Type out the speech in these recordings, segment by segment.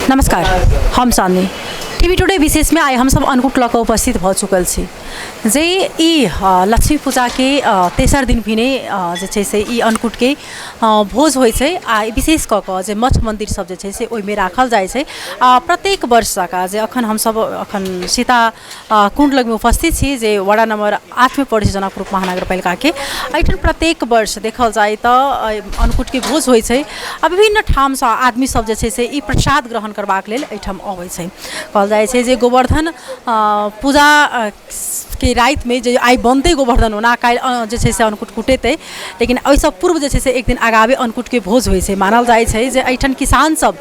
नमस्कार, हम चांदनी। TV today विशेषमे आइ हमसब अन्नकूट लऽ कऽ उपस्थित भऽ चुकल छी जे ई लक्ष्मी पूजाके तेसर दिन भिने जे छै से ई अन्नकूटके भोज होइ छै आ विशेष कऽ कऽ जे मठ मन्दिर सब जे छै से ओहिमे राखल जाइ छै। आ प्रत्येक वर्ष जकाँ जे अखन हमसब अखन सीता कुण्ड लगमे उपस्थित छी जे वडा नम्बर 8मे पड़ै छै जनकपुर महानगरपालिकाके। एहिठाम प्रत्येक वर्ष देखल जाय तऽ अन्नकूटके भोज होइ छै आ विभिन्न ठामसँ आदमी सब जे छै से ई प्रसाद ग्रहण करबाक लेल एहिठाम अबै छै। कहल जाइ छै जे गोवर्धन पूजा के रातिमे जे आइ बनतै गोवर्धन, ओना काल्हि जे छै से अन्नकूट कुटेतै, लेकिन ओहिसँ पूर्व जे छै से एक दिन आगावे अन्नकूटके भोज होइ छै। मानल जाइ छै जे एहिठाम किसान सब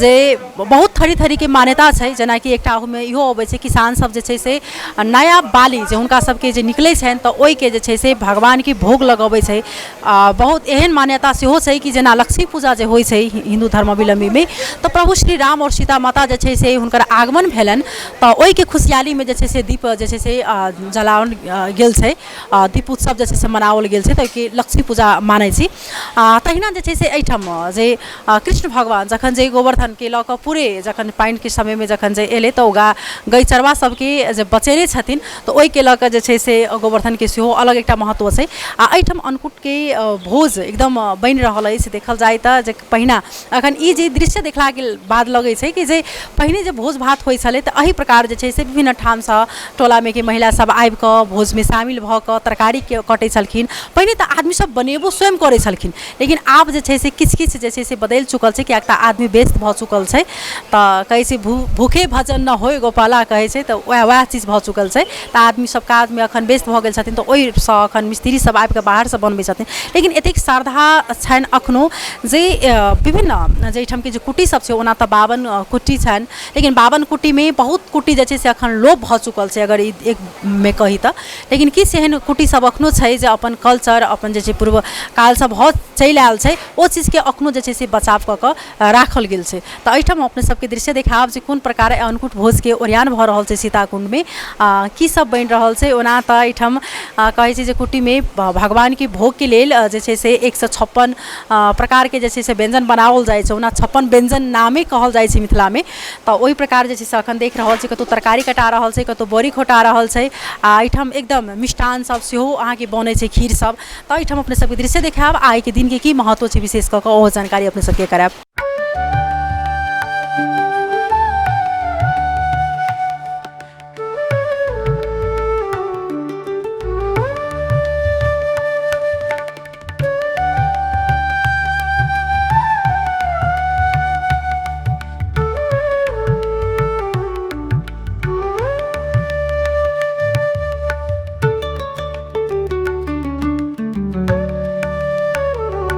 जे बहुत थरी थरीके मान्यता छै, जेनाकि एकटा ओहिमे इहो अबै छै किसान सब जे छै से नया बाली जे हुनका सबके जे निकलै छनि तऽ ओहिके जे छै से भगवानके भोग लगबै छै। आ बहुत एहन मान्यता सेहो छै कि जेना लक्ष्मी पूजा जे होइ छै हिन्दू धर्मावलम्बीमे, तऽ प्रभु श्री राम आओर सीता माता जे छै से हुनकर आगमन भेलनि तऽ ओहिके खुशहालीमे जे छै से दीप जे छै से जलाओल गेल छै, दीप उत्सव जे छै से मनाओल गेल छै, तऽ ओहिके लक्ष्मी पूजा मानै छी। आ तहिना जे छै से एहिठाम जे कृष्ण भगवान जखन जे गोवर्धनके लऽ कऽ पूरे जखन पानिके समयमे जखन जे एलै तऽ ओ गाय चरवा सबके जे बचेने छथिन, तऽ ओहिके लऽ कऽ जे छै से गोवर्धनके सेहो अलग एकटा महत्व छै। आ एहिठाम अन्नकूटके भोज एकदम बनि रहल अछि। देखल जाय तऽ जे पहिना अखन ई जे दृश्य देखलाके बाद लगै छै कि जे पहिने जे भोज भात होइ छलै तऽ एहि प्रकार जे छै से विभिन्न ठामसँ टोलामे के महिला सब आबिकऽ भोजमे शामिल भऽ कऽ तरकारीके कटै छलखिन। पहिने तऽ आदमी सब बनेबो स्वयं करै छलखिन, लेकिन आब जे छै से किछु किछु जे छै से बदलि चुकल छै, किएक तऽ आदमी व्यस्त भऽ चुकल छै। तऽ कहै छै भूखे भजन न होय गोपाला कहै छै, तऽ वएह वएह चीज भऽ चुकल छै। तऽ आदमी सब काजमे अखन व्यस्त भऽ गेल छथिन, तऽ ओहिसँ अखन मिस्त्री सब आबिकऽ बाहरसँ बनबै छथिन, लेकिन एतेक श्रद्धा छनि अखनो जे विभिन्न जाहिठामके जे कुटी सब छै, ओना तऽ 52 कुटी छनि, लेकिन 52 कुटीमे बहुत कुटी जे छै से अखन लोप भऽ चुकल छै अगर ई एकमे कही तऽ। लेकिन किछु एहन कुटी सब अखनो छै जे अपन कल्चर अपन जे छै पूर्व कालसँ भऽ चलि आयल छै, ओ चीजके अखनो जे छै से बचाव कऽ कऽ राखल गेल छै। तऽ एहिठाम अपने सबके दृश्य देखायब जे कोन प्रकारे अन्नकूट भोजके ओरियान भऽ रहल छै, सीताकुण्डमे की सब बनि रहल छै। ओना तऽ एहिठाम कहै छै जे कुटीमे भगवानके भोगके लेल जे छै से 156 प्रकारके जे छै से व्यञ्जन बनाओल जाइ छै। ओना 56 व्यञ्जन नामे कहल जाइ छै मिथिलामे। तऽ ओहि प्रकार जे छै से अखन देख रहल छी कतहु तरकारी कटा रहल छै, कतहु बड़ी खोटा रहल छै, आ एहिठाम एकदम मिष्ठान सब सेहो अहाँके बनै छै, खीर सब। तऽ एहिठाम अपने सबके दृश्य देखायब आ एहिके दिनके की महत्व छै विशेष कऽ कऽ ओहो जानकारी अपने सबके करायब।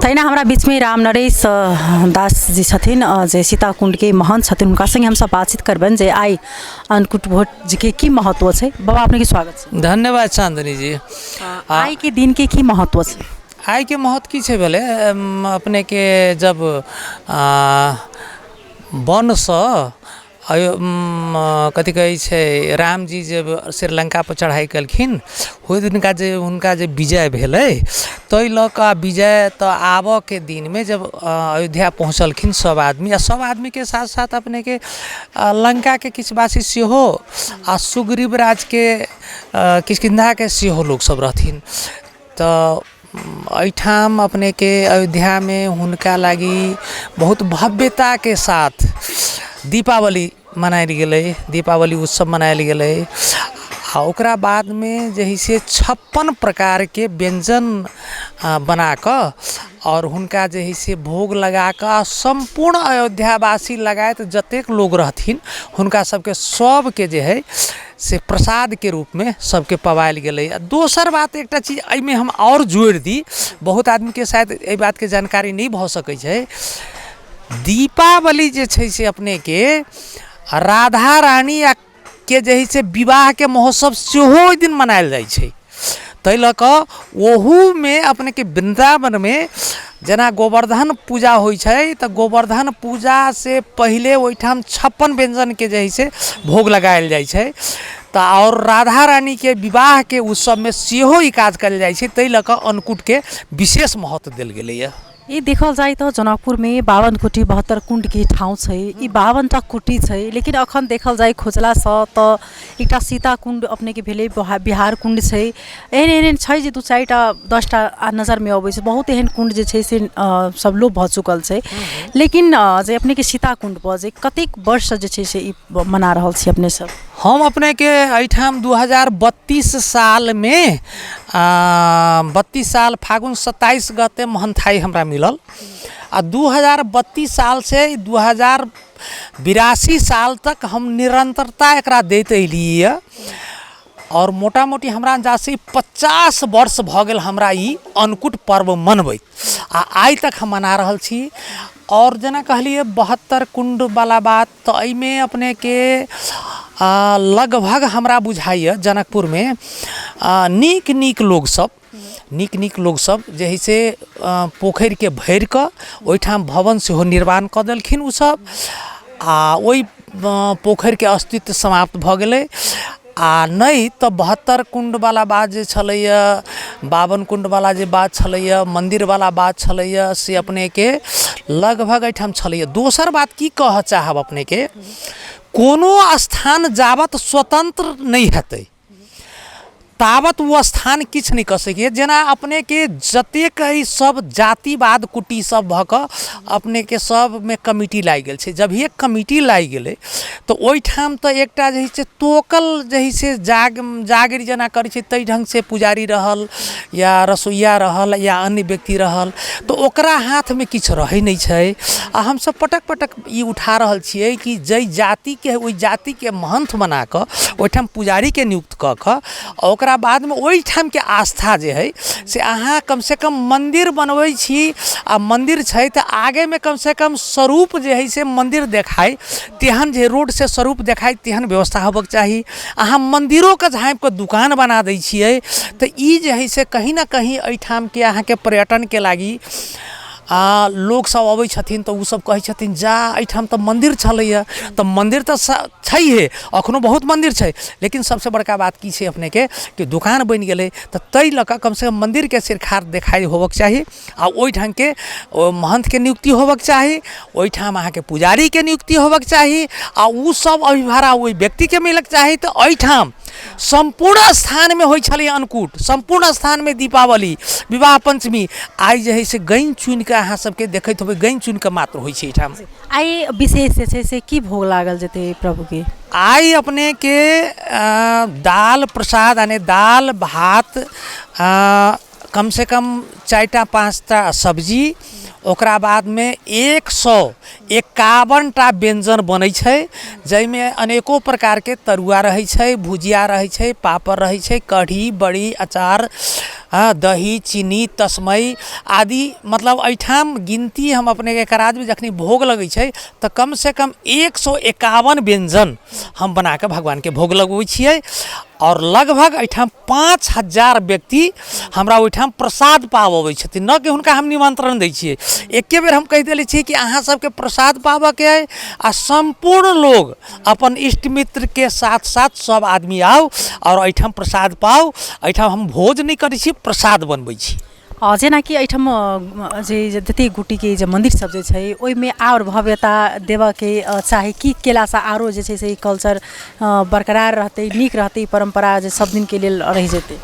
तहिना हमरा बीचमे राम नरेश दास जी छथिन जे सीताकुण्डके महन्त छथिन, हुनका सङ्गे हमसब बातचीत करबनि जे आइ अन्नकूट भोजके की महत्व छै। बाबा, अपनेके स्वागत छै। धन्यवाद चांदनी जी। आइके दिनके की महत्व छै? आइके महत्व की छै भेलै अपनेके जब वनसँ कथी कहै छै रामजी जब श्रीलङ्कापर चढ़ाइ केलखिन, ओहि दिनका जे हुनका जे विजय भेलै ताहि लऽ कऽ विजय तऽ आबऽके दिनमे जब अयोध्या पहुँचलखिन सब आदमी, आओर सब आदमीके साथ साथ अपनेके लङ्काके किछु वासी सेहो आओर सुग्रीव राजके किष्किन्धाके सेहो लोक सब रहथिन, तऽ एहिठाम अपनेके अयोध्यामे हुनका लागि बहुत भव्यताके साथ दीपावली मनायल गेलै, दीपावली उत्सव मनायल गेलै। आओर ओकरा बादमे जे हइ से 56 प्रकारके व्यञ्जन बनाकऽ आओर हुनका जे हइ से भोग लगाकऽ सम्पूर्ण अयोध्यावासी लगायत जतेक लोग रहथिन हुनका सबके सबके जे हइ से प्रसादके रूपमे सबके पवायल गेलै। आओर दोसर बात एकटा चीज एहिमे हम आओर जोड़ि दी, बहुत आदमीके शायद एहि बातके जानकारी नहि भऽ सकै छै। दीपावली जे छै से अपनेके राधा रानी आ के जे हइ से विवाहके महोत्सव सेहो ओहि दिन मनायल जाइ छै। ताहि लऽ कऽ ओहूमे अपनेके वृन्दावनमे जेना गोवर्धन पूजा होइ छै तऽ गोवर्धन पूजासँ पहिले ओहिठाम 56 व्यञ्जनके जे हइ से भोग लगायल जाइ छै। तऽ आओर राधा रानीके विवाहके उत्सवमे सेहो ई काज कयल जाइ छै। ताहि लऽ कऽ अन्नकूटके विशेष महत्व देल गेलैए। ई देखल जाय तऽ जनकपुरमे 52 कुटी 72 कुण्डके ठाउँ छै। ई 52टा कुटी छै, लेकिन अखन देखल जाय खोजलासँ तऽ एकटा सीता कुण्ड अपनेके भेलै, बिहार कुण्ड छै, एहन एहन एहन छै जे 2 4टा 10टा नजरमे अबै छै। बहुत एहन कुण्ड जे छै से सब लोप भऽ चुकल छै। लेकिन जे अपनेके सीता कुण्ड पर जे कतेक वर्षसँ जे छै से ई मना रहल छी अपने सब? हम अपनेके एहिठाम 2032 सालमे, 32 साल फागुन 27 गते महन्थाइ हमरा मिलल, आ 2032 सालसँ 2082 साल तक हम निरन्तरता एकरा दैत अयलियै। आओर मोटा मोटी हमरा अन्दाजसँ 50 वर्ष भऽ गेल हमरा ई अन्नकूट पर्व मनबैत, आ आइ तक हम मना रहल छी। आओर जेना कहलियै 72 कुण्डवला बात, तऽ एहिमे अपनेके लगभग हमरा बुझाइए जनकपुरमे नीक नीक लोकसभ, नीक नीक लोकसभ जे हइ से पोखरिके भरिकऽ ओहिठाम भवन सेहो निर्माण कऽ देलखिन ओसभ, आ ओहि पोखरिके अस्तित्व समाप्त भऽ गेलै। आ नहि तऽ 72 कुण्डवला बात जे छलैए, 52 कुण्डवला जे बात छलैए, मन्दिरवला बात छलैए, से अपनेके लगभग एहिठाम छलैए। दोसर बात की कहऽ चाहब अपनेके, कोनो स्थान जाबत स्वतन्त्र नहि हेतै ताबत ओ स्थान किछु नहि कऽ सकैए। जेना अपनेके जतेक एहि सब जातिवाद कुटी सब भऽ कऽ अपनेके सबमे कमिटी लागि गेल छै। जभिए कमिटी लागि गेलै तऽ ओहिठाम तऽ एकटा जे हइ से तोकल जे हइ से जागिर जेना करै छै ताहि ढङ्गसँ पुजारी रहल या रसोइया रहल या अन्य व्यक्ति रहल, तऽ ओकरा हाथमे किछु रहै नहि छै। आ हमसब पटक पटक ई उठा रहल छियै कि जाहि जातिके ओहि जातिके महन्थ बनाकऽ ओहिठाम पुजारीके नियुक्त कऽ कऽ ओकरा बादमे ओहिठामके आस्था जे हइ से अहाँ कमसँ कम मन्दिर बनबै छी आ मन्दिर छै तऽ आगेमे कमसँ कम स्वरूप जे हइ से मन्दिर देखाइ तेहन जे रोडसँ स्वरूप देखाइ तेहन व्यवस्था होबऽके चाही। अहाँ मन्दिरोके झाँपिकऽ दोकान बना दै छियै तऽ ई जे हइ से कहीं ने कहीं एहिठामके अहाँके पर्यटनके लागि लोकसब अबै छथिन तऽ ओसब कहै छथिन जा एहिठाम तऽ मन्दिर छलैए, तऽ मन्दिर तऽ छैहे, एखनो बहुत मन्दिर छै, लेकिन सबसँ बड़का बात की छै अपनेके कि दोकान बनि गेलै। तऽ ताहि लऽ कऽ कमसँ कम मन्दिरके सिरखार देखाइ होबऽके चाही, आ ओहि ढङ्गके ओ महन्थके नियुक्ति होबऽके चाही, ओहिठाम अहाँके पुजारीके नियुक्ति होबऽके चाही, आ ओ सब अभिभारा ओहि व्यक्तिके मिलऽके चाही। तऽ एहिठाम सम्पूर्ण स्थानमे होइ छलै अन्नकूट, सम्पूर्ण स्थानमे दीपावली, विवाह पञ्चमी, आइ जे हइ से गनि चुनिकऽ अहाँ सबके देखैत होबै, गनि चुनिकऽ मात्र होइ छै एहिठाम। आइ विशेष जे छै से की भोग लागल जेतै प्रभुके? आइ अपनेके दालि प्रसाद यानि दालि भात, कमसँ कम 4टा 5टा सब्जी, ओकरा बादमे 151टा व्यञ्जन बनै छै, जाहिमे अनेको प्रकारके तरुआ रहै छै, भुजिया रहै छै, पापड़ रहै छै, कढ़ी बड़ी अचार, दही चीनी तस्मै आदि। मतलब एहिठाम गिनती हम अपनेके करा देबै, जखनी भोग लगै छै तऽ कमसँ कम 151 व्यञ्जन हम बनाकऽ भगवानके भोग लगबै छियै। आओर लगभग एहिठाम 5000 व्यक्ति हमरा ओहिठाम प्रसाद पाबऽ अबै छथिन, न कि हुनका हम निमन्त्रण दै छियै। एके बेर हम कहि देले छियै कि अहाँ सबके प्रसाद पाबऽके अइ आ सम्पूर्ण लोग अपन इष्ट मित्रके साथ साथ सब आदमी आउ आओर एहिठाम प्रसाद पाउ। एहिठाम हम भोज नहि करै छी, प्रसाद बनबै छी। जेनाकि एहिठाम जे जतेक गोटीके जे मन्दिर सब जे छै ओहिमे आओर भव्यता देबऽके चाही कि केलासँ आरो जे छै से ई कल्चर बरकरार रहतै, नीक रहतै, परम्परा जे सब दिनके लेल रहि जेतै?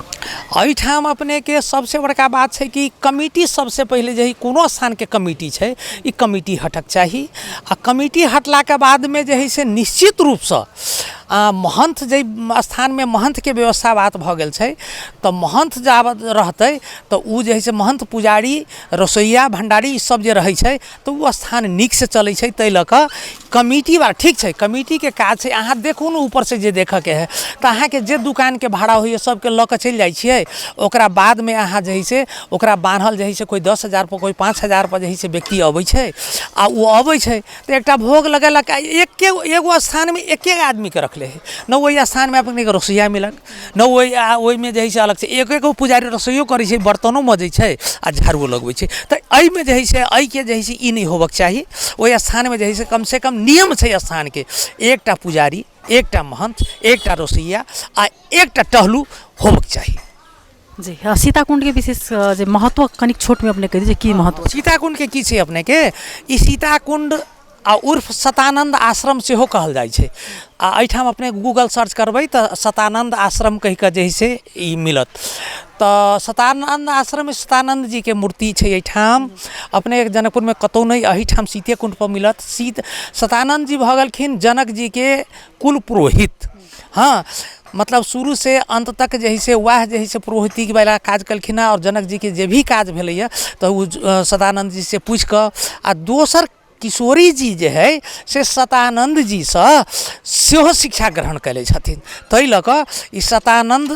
एहिठाम अपनेके सबसँ बड़का बात छै कि कमिटी सबसँ पहिले जे कोनो स्थानके कमिटी छै, ई कमिटी हटक चाही। आ कमिटी हटलाके बादमे जे हइ से निश्चित रूपसँ महन्थ जाहि स्थानमे महन्थके व्यवस्था बात भऽ गेल छै तऽ महन्थ जाबत रहतै तऽ ओ जे हइ से महन्थ पुजारी रसोइया भण्डारी ई सब जे रहै छै तऽ ओ स्थान नीकसँ चलै छै। ताहि लऽ कऽ कमिटी बार ठीक छै, कमिटीके काज छै अहाँ देखू ने ऊपरसँ जे देखऽके हइ तऽ अहाँके जे दोकानके भाड़ा होइए सबके लऽ कऽ चलि जाइ छियै। ओकरा बादमे अहाँ जे हइ से ओकरा बान्हल जे हइ से कोइ 10,000 पर कोइ 5,000 पर जे हइ से व्यक्ति अबै छै, आ ओ अबै छै तऽ एकटा भोग लगेलक, आ एके एगो स्थानमे एके आदमीके रखले हइ न, ओहि स्थानमे अपनेके रसोइया मिलत न, ओहिमे जे हइ से अलग छै, एक एगो पुजारी रसोइयो करै छै, बर्तनो मजै छै आ झाड़ुओ लगबै छै। तऽ एहिमे जे हइ से एहिके जे हइ से ई नहि होबऽके चाही। ओहि स्थानमे जे हइ से कमसँ कम नियम छै स्थानके, एकटा पुजारी, एकटा महन्थ, एकटा रसोइया आ एकटा टहलू होबऽके चाही। जी, सीताकुण्डके विशेष जे महत्व कनिक छोटमे अपने कहि दिअ जे की महत्व छै। सीताकुण्डके की छै अपनेके, ई सीताकुण्ड आ उर्फ शतानन्द आश्रम सेहो कहल जाइ छै। आ एहिठाम अपने गूगल सर्च करबै तऽ शतानन्द आश्रम कहि कऽ जे है से ई मिलत। तऽ शतानन्द आश्रममे शतानन्द जीके मूर्ति छै एहिठाम, अपने जनकपुरमे कतहु नहि, एहिठाम सीतेकुण्डपर मिलत। शतानन्द जी भऽ गेलखिन जनक जीके कुल पुरोहित। हँ, मतलब शुरूसँ अन्त तक जे हइ से वएह जे हइ से पुरोहितीवला काज केलखिन हँ। आओर जनक जीके जे भी काज भेलैए तऽ ओ शतानन्द जीसँ पूछिकऽ, आओर दोसर किशोरी जी जे हइ से शतानन्द जीसँ सेहो शिक्षा ग्रहण कयने छथिन। ताहि लऽ कऽ ई शतानन्द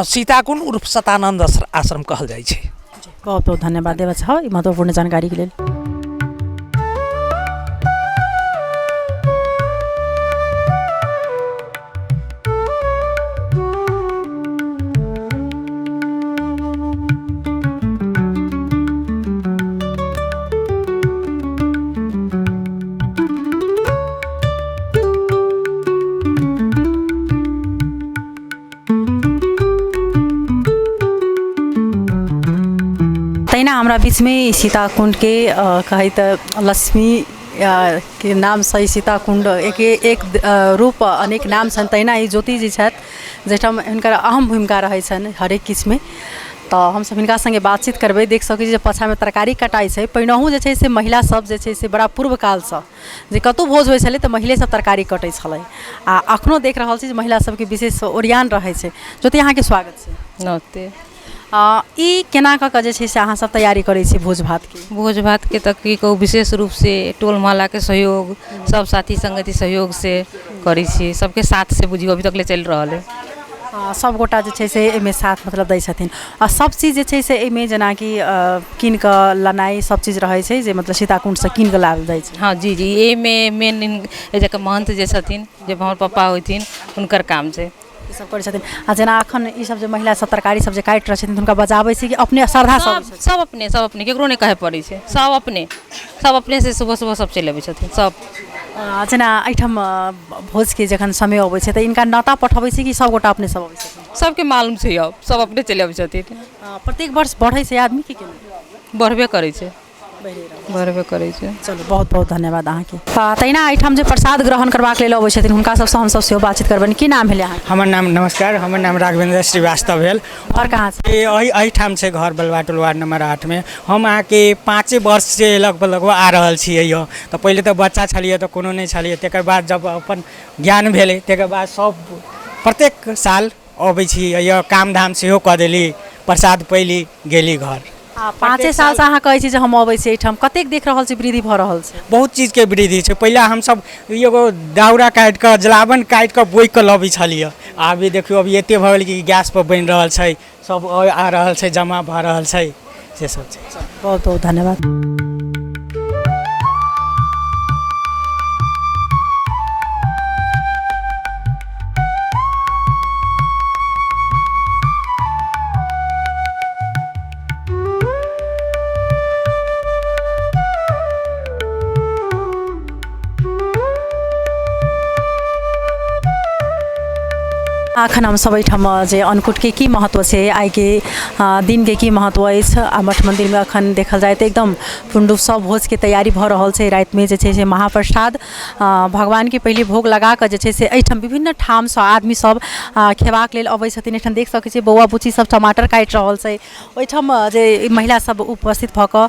सीताकुण्ड उर्फ शतानन्द आश्रम कहल जाइ छै। बहुत बहुत धन्यवाद देवा झा ई महत्वपूर्ण जानकारीके लेल। तहिना हमरा बीचमे सीताकुण्डके कहै तऽ लक्ष्मी के नामसँ ई सीताकुण्ड एक एक रूप अनेक नाम छनि। तहिना ई ज्योति जी छथि, जाहिठाम हिनकर अहम भूमिका रहै छनि हरेक किछुमे। तऽ हमसभ हिनका सङ्गे बातचीत करबै। देख सकै छी जे पाछाँमे तरकारी कटाइ छै। पहिनहु जे छै से महिला सब जे छै से बड़ा पूर्व कालसँ जे कतहु भोज होइ छलै तऽ महिले सब तरकारी कटै छलै, आ अखनो देख रहल छी जे महिला सबके विशेष ओरियान रहै छै। ज्योति, अहाँके स्वागत छै। नमस्ते। ई केना कऽ कऽ जे छै से अहाँ सब तैयारी करै छी भोज भातके? भोज भातके तऽ की कहू, विशेष रूपसँ टोल मोहल्लाके सहयोग, सब साथी सङ्गति सहयोगसँ करै छियै। सबके साथसँ बुझियौ अभी तक ले चलि रहल है। सभगोटा जे छै से एहिमे साथ मतलब दै छथिन, आ सब चीज जे छै से एहिमे जेनाकि कीन कऽ लेनाइ सब चीज रहै छै, जे मतलब सीताकुण्डसँ कीन कऽ लाओल जाइ छै? हँ जी जी, एहिमे मेन एहिके महन्थ जे छथिन, जे हमर पप्पा होथिन, हुनकर काम छै। ई सब करै छथिन। आ जेना अखन ई सब जे महिला सब तरकारी सब जे काटि रहल छथिन, हुनका बजाबै छै कि अपने श्रद्धा सब? सब अपने, सब अपने, केकरो नहि कहै पड़ै छै। सब अपने, सब अपने से सुबह सुबह सब चलि अबै छथिन सब। जेना एहिठाम भोजके जखन समय अबै छै तऽ हिनका न्योता पठबै छै कि सबगोटा अपने सब अबै छथिन? सबके मालूम छै, अब सब अपने चलि अबै छथिन। प्रत्येक वर्ष बढ़ै छै आदमी कि केना? बढ़बे करै छै, बढ़बे करै छै। चलू, बहुत बहुत धन्यवाद अहाँके। तहिना एहिठाम जे प्रसाद ग्रहण करबाक लेल अबै छथिन, हुनका सबसँ हमसब सेहो बातचीत करबनि। की नाम भेलै अहाँके? हमर नाम, नमस्कार, हमर नाम राघवेंद्र श्रीवास्तव भेल। घर कहाँ छै? एहिठाम छै घर, बलवाटोल वार्ड नंबर 8 में। हम अहाँके 5 वर्षसँ लगभग लगभग आ रहल छियै यौ। तऽ पहिले तऽ बच्चा छलियै तऽ कोनो नहि छलियै। तकर बाद जब अपन ज्ञान भेलै, तकर बाद सब प्रत्येक साल अबै छी। यऽ काम धाम सेहो कऽ देली, प्रसाद पैली, गेली घर। आ 5 सालसँ अहाँ कहै छी जे हम अबै छी एहिठाम, कतेक देख रहल छी वृद्धि भऽ रहल छै? बहुत चीजके वृद्धि छै। पहिले हमसब एगो दाउरा काटि कऽ, जलावन काटि कऽ, बोहि कऽ लबै छलियै। अभी देखियौ, अभी एते भऽ गेल कि गैस पर बनि रहल छै, सब आ रहल छै, जमा भऽ रहल छै, से सब छै। बहुत बहुत धन्यवाद। अखन हम सब एहिठाम जे अन्नकूटके की महत्व छै, आइके दिनके की महत्व अछि, आ मठ मन्दिरमे अखन देखल जाय तऽ एकदम पूर्ण रूपसँ भोजके तैयारी भऽ रहल छै। रातिमे जे छै से महाप्रसाद भगवानके पहिले भोग लगा कऽ जे छै से एहिठाम विभिन्न ठामसँ आदमी सब खेबाक लेल अबै छथिन। एहिठाम देख सकै छियै, बौआ बुच्ची सब टमाटर काटि रहल छै। ओहिठाम जे महिला सब उपस्थित भऽ कऽ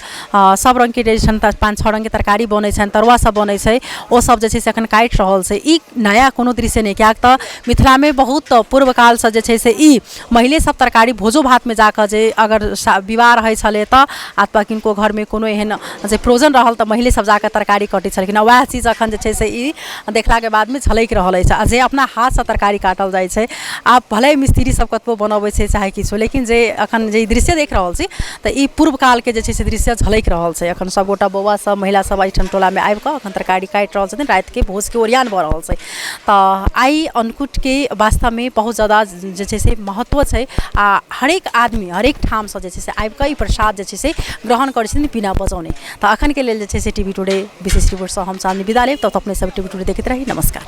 सब रङ्गके जे छनि, 5-6 रङ्गके तरकारी बनै छनि, तरुआ सब बनै छै, ओ सब जे छै से अखन काटि रहल छै। ई नया कोनो दृश्य नहि, किएक तऽ मिथिलामे बहुत पूर्व कालसँ जे छै से ई महिले सब तरकारी भोजो भातमे जाकऽ जे अगर विवाह रहै छलै तऽ अथवा किनको घरमे कोनो एहन जे प्रयोजन रहल तऽ महिले सब जाकऽ तरकारी कटै छलखिन। वएह चीज अखन जे छै से ई देखलाके बादमे झलकि रहल अछि। आ जे अपना हाथसँ तरकारी काटल जाइ छै, आब भले मिस्त्री सब कतबो बनबै छै चाहे किछो, लेकिन जे अखन जे ई दृश्य देख रहल छी तऽ ई पूर्व कालके जे छै से दृश्य झलकि रहल छै। अखन सबगोटा बौआ सब, महिला सब एहिठाम टोलामे आबि कऽ अखन तरकारी काटि रहल छथिन। रातिके भोजके ओरियान भऽ रहल छै। तऽ आइ अन्नकूटके वास्तवमे बहुत जादा जे छै से महत्व छै, आ हरेक आदमी हरेक ठामसँ जे छै से आबि कऽ ई प्रसाद जे छै से ग्रहण करै छथिन बिना बजौने। तऽ अखनके लेल जे छै से टीवी टुडे विशेष रिपोर्टसँ हम चाँदनी विदा लेब। तऽ अपने सब टीवी टुडे देखैत रही। नमस्कार।